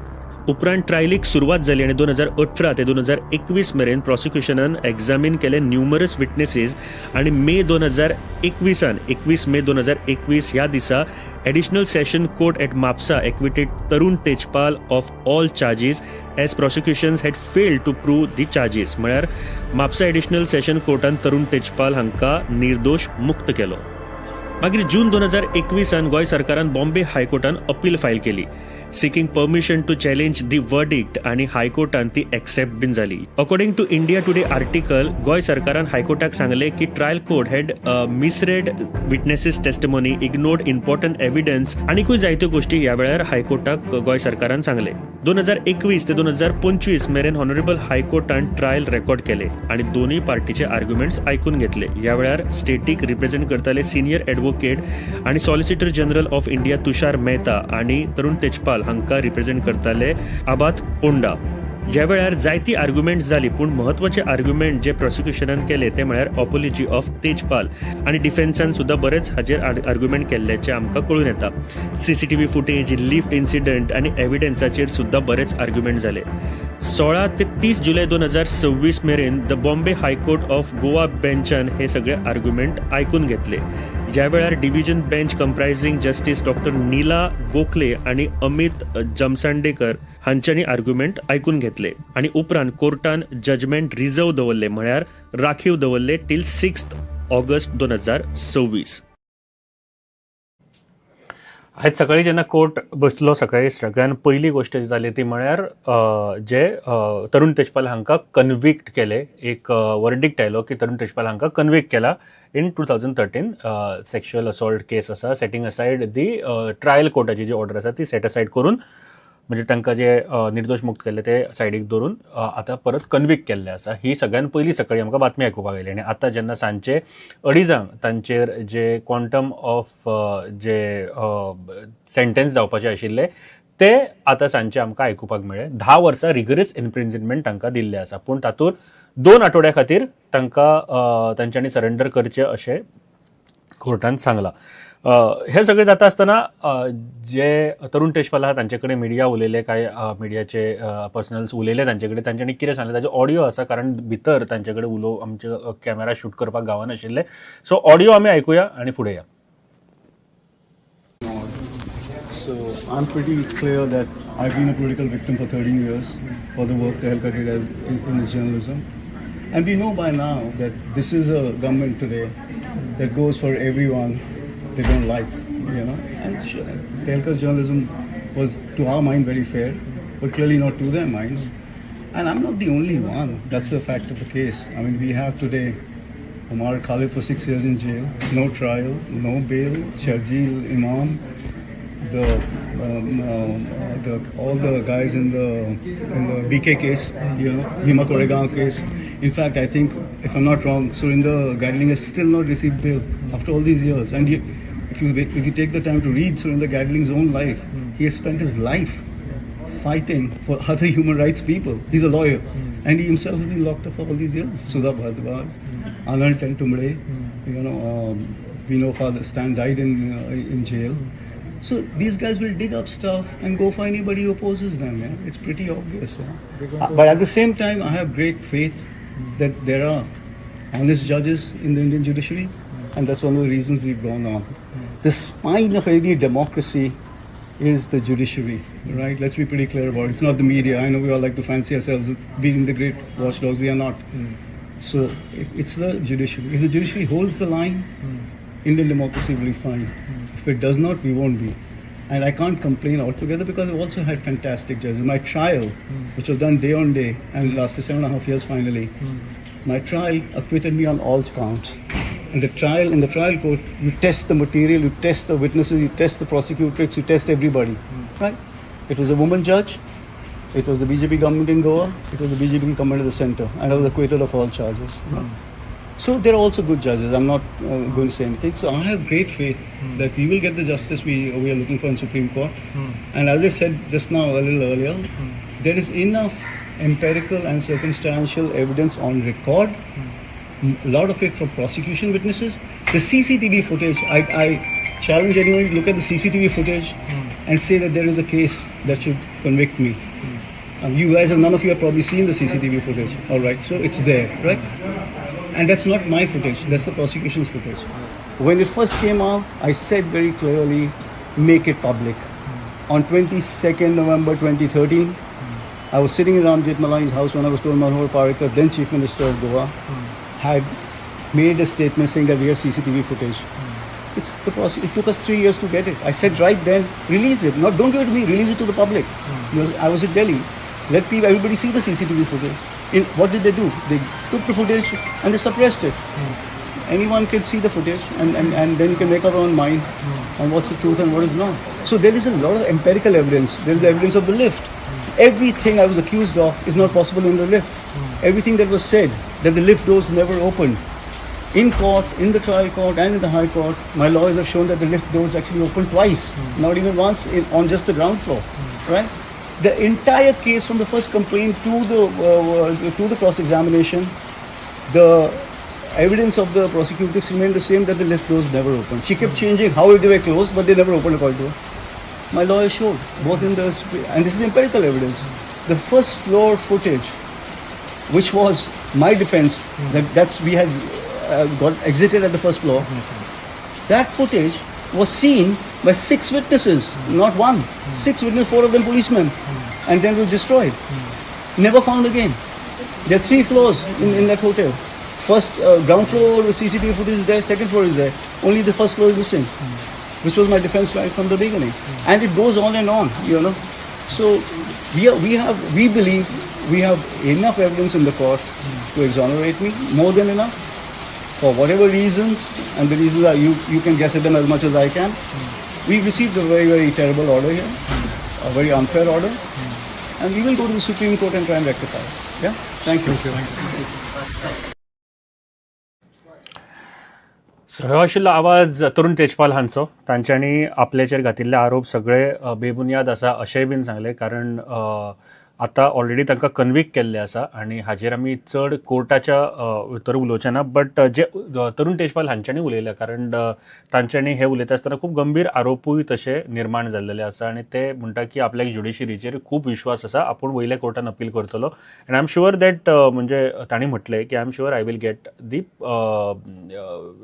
उपरांत ट्रायलीक सुरवात जाली आनी 2018 ते 2021 मेरेन प्रॉसिक्युशनान एग्जामीन केले न्युमरस विटनेसीस आनी मे 2021 21 मे 2021 ह्या दिसा additional session court at Mapusa acquitted Tarun Tejpal of all charges as prosecution had failed to prove the charges. म्हळ्यार म्हापसा एडिशनल सेशन कोर्टान तरुण तेजपाल हांकां निर्दोश मुक्त केलो. मागीर जून 2021 गोंय सरकारान बॉम्बे हायकोर्टान अपील फायल केली seeking permission to challenge the verdict आनी हायकोर्टान ती एक्सेप्ट बीन जाली. According to India Today article, Goa सरकारान हायकोर्टाक सांगलें की trial court had misread witnesses testimony, ignored important evidence आनीकूय जायत्यो गोश्टी ह्या वेळार हायकोर्टाक गोंय सरकारान सांगलें. 2021 ते 2025 मेरेन ऑनरेबल हायकोर्टान ट्रायल रेकॉर्ड केले आनी दोनूय पार्टीचे आर्ग्युमेंट्स आयकून घेतले. ह्या वेळार स्टेटीक रिप्रेझेंट करताले सिनियर एडवोकेट आनी solicitor general of India Tushar Mehta आनी तरुण तेजपाल हांकां रिप्रेझेंट करताले आबाद पोंडा. ह्या वेळार जायती आर्ग्युमेंट्स जाली, पूण म्हत्वाचे आर्ग्युमेंट जे प्रॉसिक्युशनान केले ते म्हळ्यार ऑपोलॉजी ऑफ तेजपाल आनी डिफेन्सान सुद्दां बरेच हाजेर आर्ग्युमेंट केल्ल्याचें आमकां कळून येता. सीसीटीव्ही फुटेज, लिफ्ट इन्सिडंट आनी एविडन्साचेर सुद्दां बरेच आर्ग्युमेंट जाले. 16 ते 30 जुलय 2026 मेरेन the Bombay High Court of Goa बेंचान हे सगळे आर्ग्युमेंट आयकून घेतले. ह्या वेळार division bench comprising Justice Doctor Neela Gokhale आनी अमित जमसांडेकर हांच्यांनी आर्ग्युमेंट आयकून घेतले आनी उपरांत कोर्टान जजमेंट रिजर्व दवरले, म्हळ्यार राखीव दवरले टील 6 ऑगस्ट 2026. आयज सकाळी जेन्ना कोर्ट बसलो सकाळी सगळ्यान पयली गोश्ट जाली ती म्हळ्यार जे तरुण तेजपाल हांकां कन्विक्ट केले, एक वर्डिक्ट आयलो की तरुण तेजपाल हांकां कन्विक्ट केला in 2013 sexual assault case आसा, सेटींग असायड दी ट्रायल कोर्टाची जी ऑर्डर आसा ती सेट असायड करून, म्हणजे तांकां जे निर्दोश मुक्त केल्ले ते सायडीक दवरून आतां परत कन्विक्ट केल्ले आसा. ही सगळ्यान पयली सकाळी आमकां बातमी आयकुपाक आयली आनी आतां जेन्ना सांजचे अडीजांक तांचेर जे क्वांटम ऑफ जे सेंटेन्स जावपाचे आशिल्ले ते आतां सांजचे आमकां आयकुपाक मेळ्ळें. 10 वर्सां रिगरस इम्प्रिजनमेंट तांकां दिल्लें आसा, पूण तातूंत 2 आठवड्या खातीर तांकां तांच्यांनी सरेंडर करचें अशें कोर्टान सांगलां. हें सगळें जाता आसतना जे तरुण तेजपाल आहा तांचे कडेन मिडिया उलयले, कांय मिडियाचे पर्सनल्स उलयले तांचे कडेन. तांच्यांनी कितें सांगलें ताजे ऑडियो आसा, कारण भितर तांचे कडेन उलो आमचे कॅमेरा शूट करपाक गावनाशिल्ले. सो ऑडियो आमी आयकुया आनी फुडें या. So I'm pretty clear that I've been a political victim for 13 years for the work Tehelka did in his journalism. And we know by now that this is a government today that goes for everyone they don't like. And Tehelka's journalism was, to our mind, very fair, but clearly not to their minds. And I'm not the only one. That's the fact of the case. I mean, we have today Omar Khalid for 6 years in jail, no trial, no bail, Sharjeel Imam, the all the guys in the BK case, Bhima Koregaon case. In fact, I think, if I'm not wrong, Surinder Gadling has still not received bail after all these years. And if you take the time to read Surinder Gadling's own life, he has spent his life fighting for other human rights people. He's a lawyer. And he himself has been locked up for all these years. Sudha Bhardwaj, Anand Teltumbde, we know Father Stan died in jail. So these guys will dig up stuff and go for anybody who opposes them. Yeah? It's pretty obvious. Yeah? But at the same time, I have great faith that there are honest judges in the Indian judiciary, and that's one of the reasons we've gone on. The spine of any democracy is the judiciary, right? Let's be pretty clear about it. It's not the media. I know we all like to fancy ourselves as being the great watchdogs. We are not. So if it's the judiciary. If the judiciary holds the line, Indian democracy will be fine. If it does not, we won't be. And I can't complain altogether because I've also had fantastic judges. My trial, which was done day on day and lasted 7.5 years finally, my trial acquitted me on all counts. And in the trial court, you test the material, you test the witnesses, you test the prosecutrix, you test everybody, right? It was a woman judge, it was the BJP government in Goa, it was the BJP government at the center, and I was acquitted of all charges. So there are also good judges. I'm not going to say anything. So I have great faith that we will get the justice we are looking for in Supreme Court. And as I said just now, a little earlier, there is enough empirical and circumstantial evidence on record, a lot of it from prosecution witnesses. The CCTV footage, I challenge anyone to look at the CCTV footage and say that there is a case that should convict me. You guys have, none of you have probably seen the CCTV footage. All right, so it's there, right? And that's not my footage, that's the prosecution's footage. When it first came out, I said very clearly, make it public. On 22nd November 2013, I was sitting in Ram Jethmalani's house when I was told Manohar Parrikar, then Chief Minister of Goa, had made a statement saying that we have CCTV footage. It's the process. It took us 3 years to get it. I said right then, release it. Not don't give it to me. Release it to the public. Because I was in Delhi. Let people, everybody see the CCTV footage. What did they do? They took the footage and they suppressed it. Anyone can see the footage and then you can make up our own mind on what's the truth and what is not. So there is a lot of empirical evidence. There is the evidence of the lift. Everything I was accused of is not possible in the lift. Everything that was said, that the lift doors never opened. In court, in the trial court and in the high court, my lawyers have shown that the lift doors actually opened twice, not even once on just the ground floor, right? The entire case from the first complaint to the cross-examination, the evidence of the prosecutors remained the same, that the lift doors never opened. She kept changing how they were closed, but they never opened according to her. My lawyer showed both in the, and this is empirical evidence, the first floor footage, which was my defense, that that's we had got exited at the first floor. That footage was seen by six witnesses, not one. Six witnesses, four of them policemen, and then was destroyed. Never found again. There are three floors in that hotel. First ground floor CCTV footage is there, second floor is there. Only the first floor is missing, which was my defense right from the beginning. And it goes on and on. So we believe we have enough evidence in the court to exonerate me, more than enough. For whatever reasons, and the reasons are you can guess at them as much as I can. We received a very, very terrible order here, a very unfair order, and we will go to the Supreme Court and try and rectify it. Yeah? Thank you. So हो आशिल्लो आवाज तरुण तेजपाल हांचो. तांच्यांनी आपल्याचेर घातिल्ले आरोप सगळे बेबुनियाद आसा अशेंय बीन सांगलें, कारण आतां ऑलरेडी तांकां कन्विक्ट केल्ले आसा आनी हाजेर आमी चड कोर्टाच्या भितर उलोवचे ना. बट जे तरुण तेजपाल हांच्यांनी उलयले, कारण तांच्यांनी हे उलयता आसतना खूब गंभीर आरोपूय तशे निर्माण जाल्लेले आसा आनी ते म्हणटा की आपल्याक ज्युडिशरीचेर खूब विश्वास आसा, आपूण वयल्या कोर्टान अपील करतलो. And I am sure that म्हणजे तांणी म्हटलें की I am sure I will get the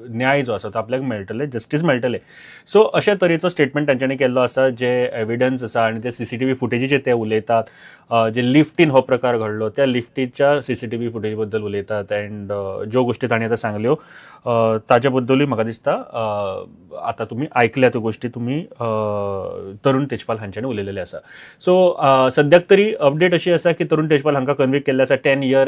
न्याय जो आसा तो आपल्याक मेळटले, जस्टीस मेळटले. सो अशा तरेचो स्टेटमेंट तांच्यांनी केल्लो आसा. जे एविडन्स आसा आनी जे CCTV फुटेजीचेर ते उलयतात, जे लिफ्टीन हो प्रकार घडलो त्या लिफ्टीच्या CCTV फुटेजी बद्दल उलयतात अँड ज्यो गोश्टी तांणी आतां सांगल्यो ताजे बद्दलूय म्हाका दिसता आतां तुमी आयकल्या त्यो गोश्टी तुमी तरुण तेजपाल हांच्यांनी उलयलेले आसा. सो सद्याक तरी अपडेट अशी आसा की तरुण तेजपाल हांकां कन्विक्ट केल्ले आसा, 10 year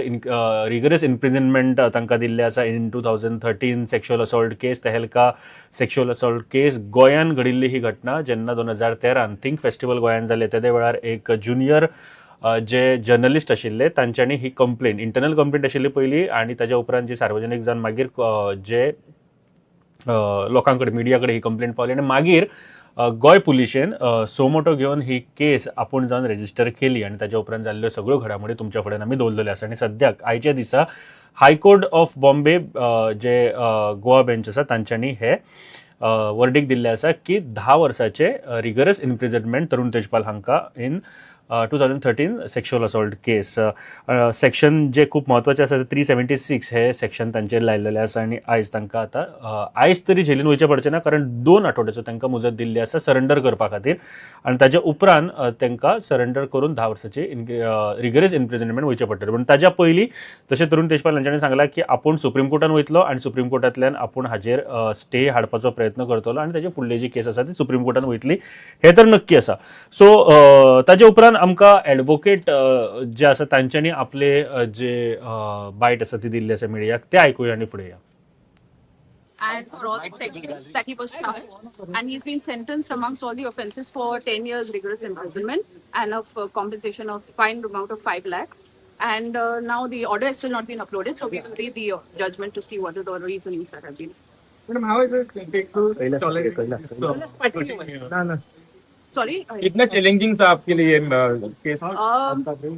rigorous imprisonment तांकां दिल्लें आसा in 2013 sexual assault case, Tehelka sexual assault case. गोंयान घडिल्ली ही घटना जेन्ना 2013 थिंक फेस्टिवल गोंयान जालें तेदे वेळार एक ज्युनियर जे जर्नलिस्ट आशिल्ले तांच्यांनी ही कंप्लेन, इंटरनल कंप्लेंट आशिल्ली पयली आनी ताज्या उपरांत जी सार्वजनीक जावन मागीर जे लोकां कडेन मिडिया कडेन ही कंप्लेंट पावली आनी मागीर गोंय पुलिशेन सोमोटो घेवन ही केस आपूण जावन रेजिस्टर केली आनी ताज्या उपरांत जाल्ल्यो सगळ्यो घडामोडी तुमच्या फुड्यान आमी दवरलेल्यो आसा. आनी सद्याक आयच्या दिसा high court of Bombay J Goa bench आसा तांच्यांनी हे वर्डीक दिल्लें आसा की 10 वर्साचे रिगरस इम्प्रिजनमेंट तरुण तेजपाल हांकां in 2013 sexual assault case. Section जे खूब म्हत्वाचे आसा 376 हे सेक्शन तांचेर लायलेले आसा आनी आयज तांकां आतां आयज तरी जेलीन वयचें पडचें ना, कारण 2 आठवड्याचो तांकां मुजत दिल्ली आसा सरेंडर करपा खातीर आनी ताज्या उपरांत तांकां सरेंडर करून 10 वर्साचे रिगरस इम्प्रिजनमेंट वयचें पडटलें. पूण ताज्या पयलीं तशें तरुण तेजपाल हांच्यांनी सांगलां की आपूण सुप्रीम कोर्टान वयतलो आनी सुप्रीम कोर्टांतल्यान आपूण हाजेर स्टे हाडपाचो प्रयत्न करतलो आनी ताजे फुडली जी केस आसा ती सुप्रीम कोर्टान वयतली हें तर नक्की आसा. सो ताजे उपरांत आमकां एडवोकेट जे आसा तांच्यांनी आपले जे बायट आसा ती दिल्ली आसा मिडियाक, ते आयकुया आनी फुडें या. And for all the sections that he was charged, and he's been sentenced amongst all the offences for 10 years rigorous imprisonment and of compensation of fine amount of 5 lakhs. And now the order has still not been uploaded, so we will read the judgment to see what are the reasonings that have been. Madam, how is it take to tolerate this? Sorry? इतना challenging था आपके लिए case?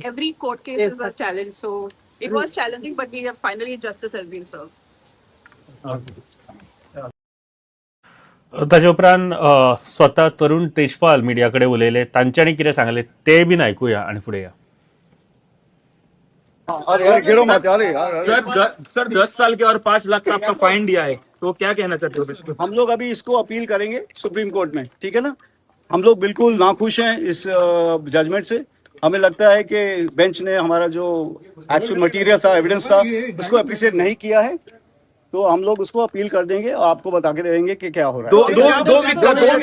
Every court case is a challenge, so it was challenging, but we have finally justice has been served. ताजे उपरांत स्वता तरुण Tejpal media कडेन उलयले, तांच्यांनी कितें सांगलें तें बीन आयकुया आनी फुडें या. अरे यार गिरो मत, अरे यार सर 10 साल के और 5 लाख का आपका फाइन दिया है, तो क्या कहना चाहते हो? हम लोग अभी इसको अपील करेंगे सुप्रीम कोर्ट में, ठीक है ना. हम लोग बिल्कुल नाखुश हैं इस जजमेंट से. हमें लगता है कि बेंच ने हमारा जो एक्चुअल मटेरियल था, एविडेंस था, उसको अप्रिशिएट नहीं किया है, तो हम लोग उसको अपील कर देंगे और आपको बता के देंगे कि क्या हो रहा है. दो वीक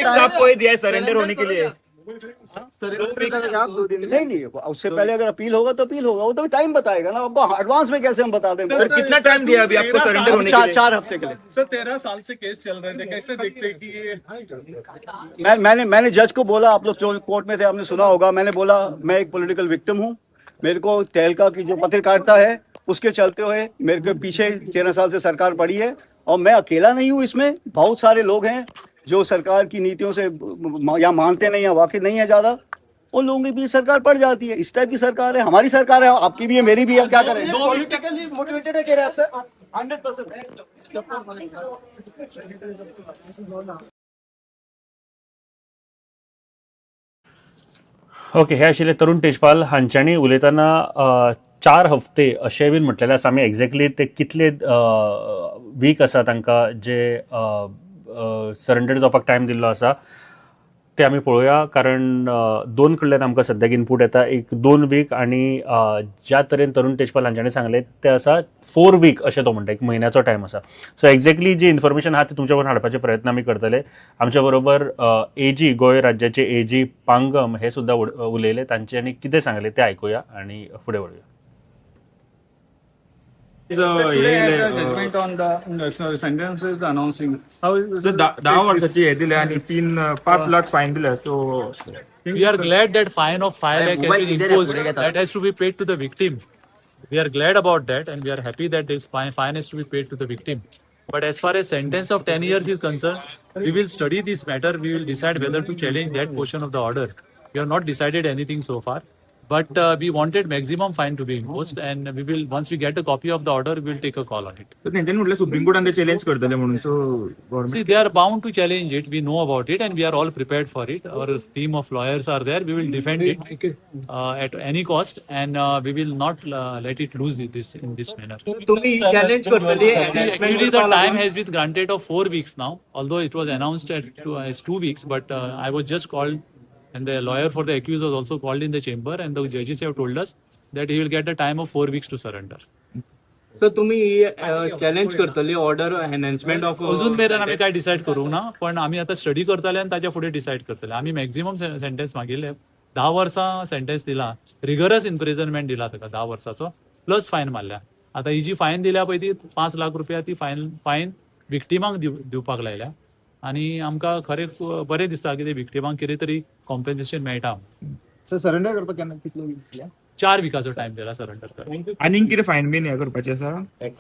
आपको ये दिया है सरेंडर होने के लिए. नहीं नहीं, उससे पहले अगर अपील होगा तो अपील होगा, वो तो टाइम बताएगा ना. अब एडवांस में कैसे हम बता दें? सर कितना टाइम दिया अभी आपको सरेंडर होने के लिए? 4 हफ्ते के लिए. सर 13 साल से केस चल रहे थे, कैसे देखते कि मैंने जज को बोला, आप लोग जो कोर्ट में थे आपने सुना होगा, मैंने बोला मैं एक पॉलिटिकल विक्टिम हूँ, मेरे को तहलका की जो पत्रकारिता है उसके चलते हुए मेरे को पीछे 13 साल से सरकार पड़ी है और मैं अकेला नहीं हूँ, इसमें बहुत सारे लोग हैं जो सरकार की नीतियों से या मानते नहीं या वाकिफ नहीं है ज़्यादा, उन लोगों के भी सरकार पड़ जाती है. इस टाइप की सरकार है, हमारी सरकार है, आपकी भी है, मेरी भी है, क्या करें? 100%. ओके, हे आशिल्ले तरुण तेजपाल हांच्यांनी उलयतना 4 हफ्ते अशें बीन म्हटलेलें आसा. आमी एक्झॅक्टली ते कितले वीक आसा तांकां जे सरेंडर जावपाक टायम दिल्लो आसा ते आमी पळोवया, कारण 2 कडल्यान आमकां सद्याक इनपूट येता, एक 2 वीक आनी ज्या तरेन तरुण तेजपाल हांच्यांनी सांगलें तें आसा 4 वीक अशें तो म्हणटा, एक म्हयन्याचो टायम आसा. सो एक्झॅक्टली जी इन्फॉर्मेशन आहा ती तुमच्या बरोबर हाडपाचे प्रयत्न आमी करतले. आमच्या बरोबर एजी गोंय राज्याचे एजी पांगम हे सुद्दां उलयले, तांच्यांनी कितें सांगलें तें आयकुया आनी फुडें वळुया. Judgment on the sentence is announcing. 10 वर्षाची हे दिले आणि 3-5 लाख फाइन दिले. So we are glad that fine of 5 lakh has been imposed, that has to be paid to the victim. We are glad about that and we are happy that this fine has to be paid to the victim. But as far as sentence of 10 years is concerned, we will study this matter. We will decide whether to challenge that portion of the order. We have not decided anything so far, but we wanted maximum fine to be imposed, and we will, once we get a copy of the order, we will take a call on it. तर तेंच्यांनी म्हटलें supreme कोर्टान ते challenge करतले म्हणून, so government See, they are bound to challenge it. We know about it and we are all prepared for it. Our team of lawyers are there. We will defend it at any cost, and we will not let it lose this in this manner. तुम्ही challenge करतली? See, actually, the time has been granted of 4 weeks now, although it was announced as 2 weeks, but I was just called, and the lawyer for the accused was also called in the chamber, and the judges have told us that he will get a time of 4 weeks to surrender. तर तुम्ही challenge करतली order enhancement of? अजून मेरेन आमी काय decide करूंक ना, पण आमी आतां स्टडी करतले आनी ताच्या फुडें डिसायड करतले. आमी मॅक्झिमम सेंटेन्स मागिल्ले, 10 वर्सां सेंटेन्स दिला, रिगरस इम्प्रिजनमेंट दिला ताका 10 वर्साचो, प्लस फायन मारल्या. आतां ही जी फायन दिल्या पळय ती 5 लाख रुपया ती फायन विक्टिमांक दिवपाक लायल्या, आनी आमकां खरें बरें दिसता की ते विक्टिमांक कितें तरी कॉम्पेन्सेशन मेळटा. सरेंडर करपाक केन्ना कितलो वीक दिसल्या? 4 विकाचो टायम दिला सरेंडर करपाक. आनीक कितें फायन बीन हें करपाचें आसा?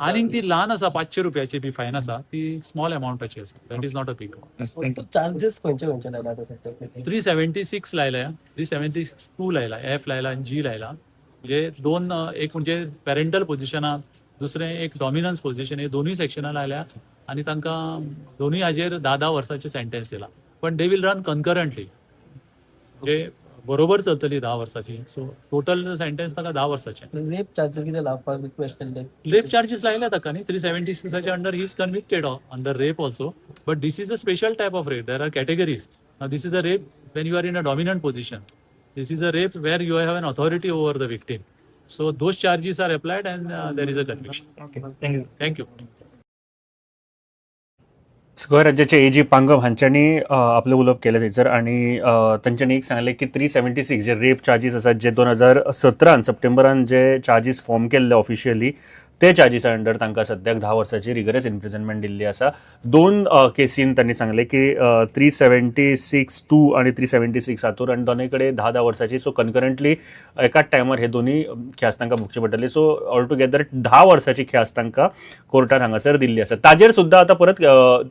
आनीक ती ल्हान आसा, 500 रुपयाची बी फायन आसा, ती स्मॉल अमाउंटाची आसा. That is not a big amount. Thank you. Charges खंयचे खंयचे लायला आतां सद्याक? 376 लायल्या, 376(2) लायला, एफ लायला आनी जी लायला. म्हणजे दोन, एक म्हणजे पॅरेंटल पोझिशनाक, दुसरें एक डॉमिनन्स पोझिशन, हे दोनूय सेक्शनां लायल्या आनी तांकां दोनूय हाजेर 10-10 वर्साचें सेंटेन्स दिला. पण they will run concurrently, म्हणजे बरोबर चलतली 10 वर्साची. सो टोटल सेंटेन्स ताका 10 वर्साचें. रेप चार्जेस कितें लावपाक रिक्वेस्ट केल्ले? रेप चार्जेस लायल्या ताका न्ही, 376 under he is convicted under rape also, but this is a special type of rape. There are categories. This is a rape when you are in a dominant position. This is a rape where you have an authority over the victim. So those charges are applied and there is a conviction. Okay, thank you. Thank you. Goa राज्याचे ए जी पांगम हांच्यांनी आपलें उलोवप केलें थंयसर, आनी तांच्यांनी एक सांगलें की 376 जे रेप चार्जीस आसात, जे 2017 सप्टेंबरान जे चार्जीस फॉर्म केल्ले ऑफिशियली, ते चार्जीसा अंडर तांकां सद्याक 10 वर्साची रिगरस इम्प्रिजनमेंट दिल्ली आसा. दोन केसीन तांणी सांगलें की 376(2) आनी 376 हातूर, आनी दोनूय कडेन 10-10 वर्साची. सो कन्करंटली एकाच टायमार हे दोनूय ख्यास्त तांकां भोगची पडटली. सो ऑल टुगेदर 10 वर्साची ख्यास्त तांकां कोर्टान हांगासर दिल्ली आसा. ताजेर सुद्दां आतां परत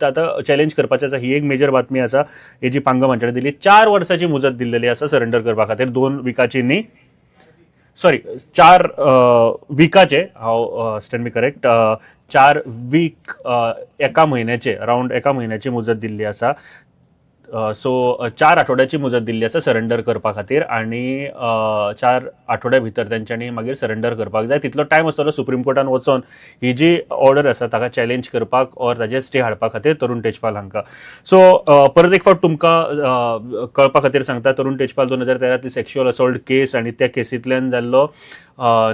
आतां चॅलेंज करपाचें आसा. ही एक मेजर बातमी आसा. ए जी पांगम हांच्यानी दिली 4 वर्साची मुजत दिल्लेली आसा सरेंडर करपा खातीर. 2 विकाची न्ही, सॉरी 4 विकाचे, हांव स्टँड बी करेक्ट, 4 वीक एका म्हयन्याचे, अरावंड एका म्हयन्याची मुजत दिल्ली आसा. सो 4 आठवड्याची मुजत दिल्ली आसा सरेंडर करपा खातीर, आनी 4 आठवड्या भितर तेंच्यांनी मागीर सरेंडर करपाक जाय. तितलो टायम आसतलो सुप्रीम कोर्टान वचोन ही जी ऑर्डर आसा ताका चॅलेंज करपाक ऑर ताजेर स्टे हाडपा खातीर तरुण तेजपाल हांकां. सो परत एक फावट तुमकां कळपा खातीर सांगता, तरुण तेजपाल 2013 सेक्शुअल असॉल्ट केस आनी त्या केसींतल्यान जाल्लो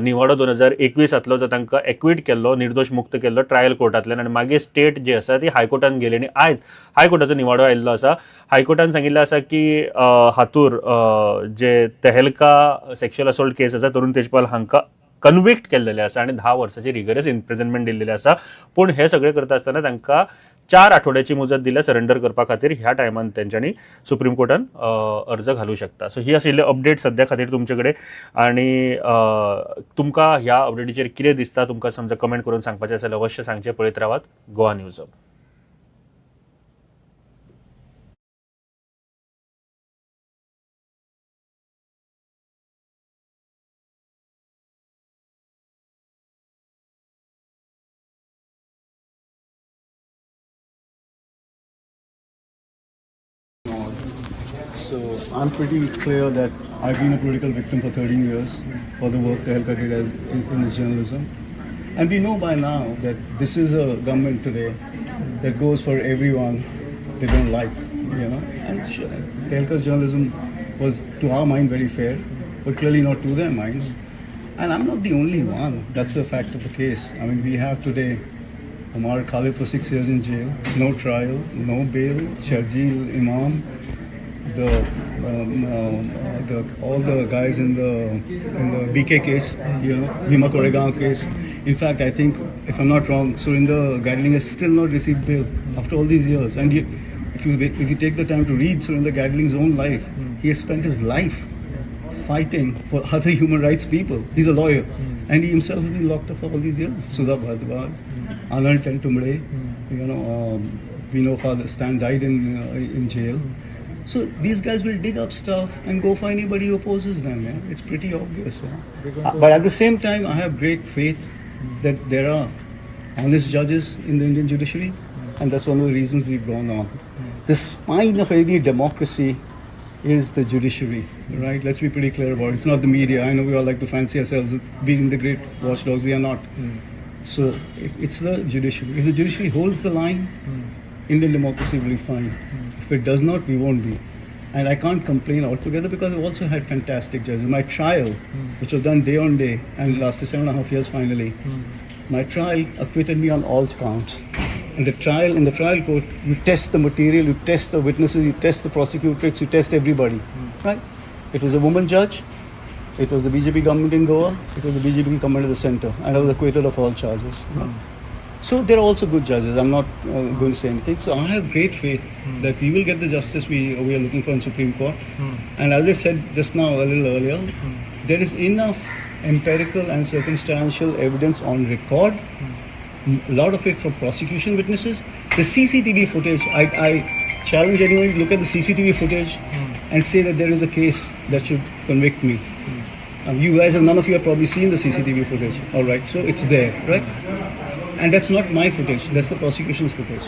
निवाडो 2021 जो तांकां एक्विट केल्लो, निर्दोश मुक्त केल्लो ट्रायल कोर्टांतल्यान, आनी मागीर स्टेट जी आसा ती हायकोर्टान गेली आनी आयज हायकोर्टाचो निवाडो आयिल्लो आसा. हायकोर्टान सांगिल्लें आसा की हातूर जे तेहलका सेक्शुअल असॉल्ट केस आसा तरुण तेजपाल हांकां कन्विक्ट केल्लेले आसा आनी 10 वर्साची रिगरस इम्प्रिजनमेंट दिल्लेले आसा. पूण हे सगळें करता आसतना तांकां 4 आठवड्याची मुजत दिल्या सरेंडर करपा खातीर. ह्या टायमान तेंच्यांनी सुप्रीम कोर्टान अर्ज घालूं शकता. सो ही आशिल्ली अपडेट सद्या खातीर तुमचे कडेन, आनी तुमकां ह्या अपडेटीचेर कितें दिसता तुमकां समजा कमेंट करून सांगपाचें आसा जाल्यार अवश्य सांगचें. पळयत रावात Goa news. So I'm pretty clear that I've been a political victim for 13 years for the work Tehelka did as in his journalism. And we know by now that this is a government today that goes for everyone they don't like, you know. And Tehelka's journalism was, to our mind, very fair, but clearly not to their minds. And I'm not the only one. That's the fact of the case. I mean, we have today Omar Khalid for 6 years in jail, no trial, no bail, Sharjeel Imam, all the guys in the BK case, you know, Bhima Koregaon case. In fact, I think, if I'm not wrong, Surinder Gadling has still not received bail after all these years. And if you take the time to read Surinder Gadling's own life, he has spent his life fighting for other human rights people. He's a lawyer, and he himself has been locked up for all these years. Sudha Bhardwaj. Anand Teltumbde, you know, we know Father Stan died in jail. So these guys will dig up stuff and go for anybody who opposes them. Yeah? It's pretty obvious. Yeah? But at the same time, I have great faith that there are honest judges in the Indian judiciary, and that's one of the reasons we've gone on. The spine of any democracy is the judiciary, right? Let's be pretty clear about it. It's not the media. I know we all like to fancy ourselves as being the great watchdogs. We are not. So if it's the judiciary. If the judiciary holds the line, Indian democracy will be fine. If it does not, we won't be. And I can't complain altogether because I've also had fantastic judges. My trial, which was done day on day and lasted 7.5 years finally, my trial acquitted me on all counts. In the trial court, you test the material, you test the witnesses, you test the prosecutrix, you test everybody, right? It was a woman judge, it was the BJP government in Goa, it was the BJP government at the center, and I was acquitted of all charges. Right? So there are also good judges. I'm not going to say anything. So I have great faith that we will get the justice we are looking for in Supreme Court. And as I said just now, a little earlier, there is enough empirical and circumstantial evidence on record, a lot of it from prosecution witnesses. The CCTV footage, I challenge anyone to look at the CCTV footage and say that there is a case that should convict me. You guys have, none of you have probably seen the CCTV footage. All right, so it's there, right? And that's not my footage, that's the prosecution's footage.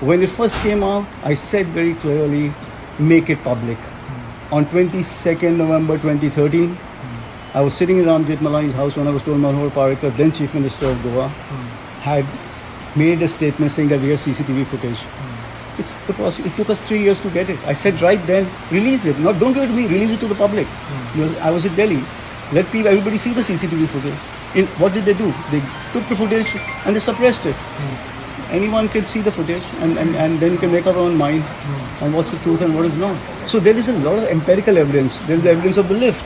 When it first came out, I said very clearly, make it public. On 22nd November 2013, I was sitting in Ram Jethmalani's house when I was told Manohar Parrikar, then Chief Minister of Goa, had made a statement saying that we have CCTV footage. It took us 3 years to get it. I said right then, release it. Not, don't give it to me, release it to the public. Because I was in Delhi. Let people, everybody see the CCTV footage. What did they do? They took the footage and they suppressed it. Anyone can see the footage and then you can make our own minds on what's the truth and what is not. So there is a lot of empirical evidence. There is the evidence of the lift.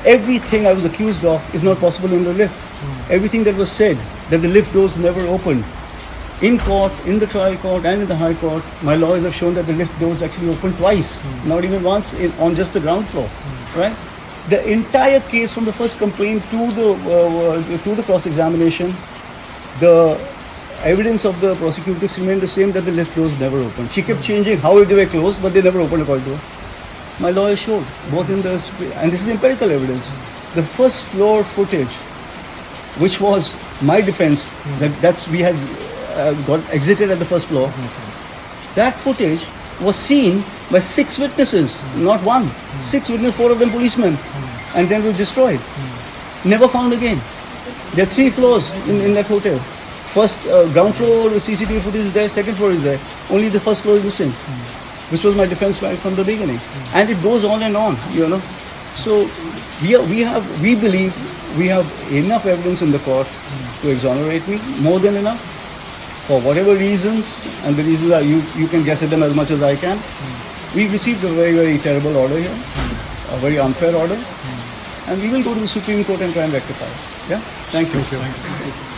Everything I was accused of is not possible in the lift. Everything that was said, that the lift doors never opened. In court, in the trial court and in the high court, my lawyers have shown that the lift doors actually opened twice, not even once, on just the ground floor, right? The entire case from the first complaint to the cross-examination, the evidence of the prosecutors remained the same, that the lift doors never opened. She kept changing how they were closed, but they never opened according to her. My lawyer showed, both in the, and this is empirical evidence, the first floor footage, which was my defense, that's we had got exited at the first floor. That footage was seen by 6 witnesses, not one. 6 witnesses, 4 of them policemen, and then was destroyed. Never found again. There are 3 floors in that hotel. First ground floor CCTV footage is there, second floor is there. Only the first floor is missing, which was my defense right from the beginning. And it goes on and on, you know. So we believe we have enough evidence in the court to exonerate me, more than enough. For whatever reasons, and the reasons are you can guess at them as much as I can. We received a very, very terrible order here, a very unfair order, and we will go to the Supreme Court and try and rectify it. Yeah? Thank you. Thank you.